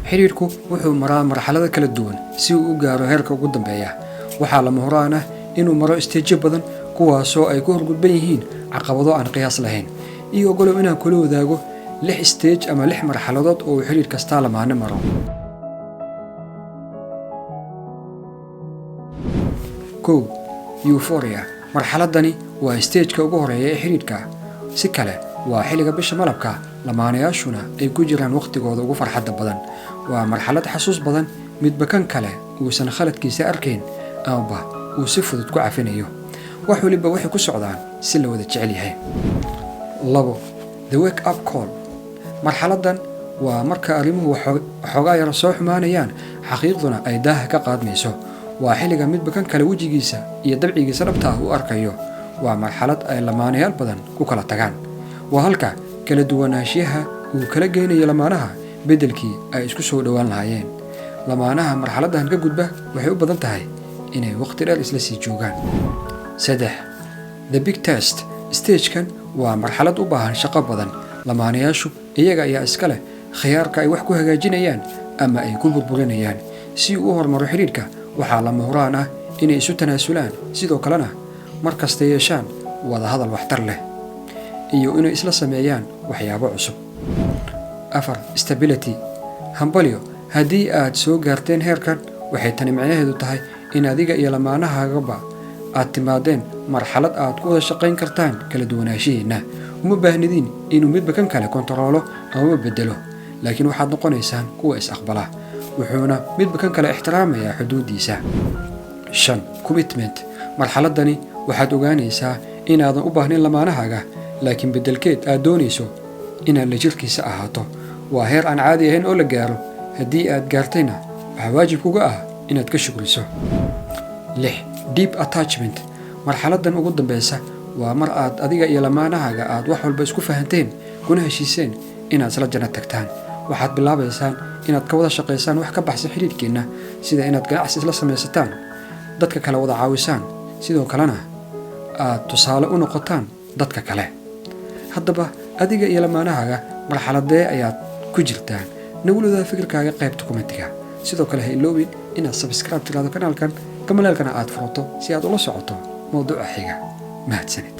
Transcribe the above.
Xidhiidhku wuxuu maraa marxalado kala duwan si uu u gaaro heerka ugu dambeeya. Waxaa lama huraan ah inuu maro stage-yo badan, kuwaasoo ay ku horgudban yihiin caqabado aan qiyaas lahayn. Iyo ogolow inaan kula wadaago lix stage ama lix marxaladood oo uu xidhiidh kastaa lamaane maro. 1, euphoria. Marxaladani waa stage-ka ugu horeeya ee xidhiidhka. Si kale, waa xilliga bisha malabka, lamaanayaashuna ay ku jiraan waqtigooda ugu farxadda badan. Waa marxalad xasuus badan, midba kan kale uusan khaladkiisa arkayn amaba uu si fudud ku cafinayo. Wax waliba waxay ku socdaan si la wada jecel yahay. 2, the wake up call. Marxaladdan waa marka arrimuhu waxoogaa yar soo xumaanayaan, xaqiiqduna ay daaha ka qaadmayso. Waa xilliga midba kan kale wejigiisa iyo dabcigiisa dhabta ah u arkayo. Waa marxalad ay lamaanayaal badan ku kala tagaan. Waa halka kala duwanaanshiyaha uu kala geynayo lamaanaha beddelkii ay isku soo dhowaan lahaayeen. Lamaanaha marxaladdan ka gudba waxay u badan tahay inay waqti dheer isla sii joogaan. 3, the big test. Stage-kan waa marxalad u baahan shaqo badan. Lamaanayaashu iyaga ayaa iska leh khiyaarka ay wax ku hagaajinayaan ama ay ku burburinayaan. Si uu u horumaro xidhiidhka, waxaa lama huraan ah inay isu tanaasulaan, sidoo kalena mar kasta yeeshaan wada hadal waxtar leh iyo inay isla sameeyaan waxyaabo cusub. 4, stability. Hambalyo haddii aad soo gaarteen heerkan. Waxay tani micnaheedu tahay in adiga iyo lamaanahaagaba aad timaadeen marxalad aad ku wada shaqayn kartaan kala duwanaanshihiinna. Uma baahnidiin inuu midba kan kale kontaroolo amaba bedelo, laakiin waxaad noqonaysaan kuwa is aqbala, wuxuuna midba kan kale ixtiraamayaa xuduuddiisa. 5, commitment. Marxaladani waxaad ogaanaysaa inaadan u baahnayn lamaanahaaga, laakiin beddelkeed aad doonayso inaad la jirkiisa ahaato. Waa heer aan caadi ahayn oo la gaaro. Haddii aad gaartayna, waxaa waajib kuga ah inaad ka shukriso. 6, deep attachment. Marxaladan ugu dambeysa waa mar aad adiga iyo lamaanahaaga aad wax walba isku fahanteen, kuna heshiiseen inaad isla janno tagtaan. Waxaad bilaabaysaan inaad ka wada shaqaysaan wax ka baxsan xidhiidhkeenna, sida inaad ganacsi isla samaysataan, dadka kale wada caawisaan, sidoo kalena aad tusaale u noqotaan dadka kale. Haddaba, adiga iyo lamaanahaaga marxaladee ayaad ku jirtaan? Nagula fikirkaaga qaybta comment-iga. Sidoo kale, ha iloobin inaad subscribe tiraado kanaalkan, gambaleelkana aad furato si aad ula socoto mowduuca xiga. Mahadsanid.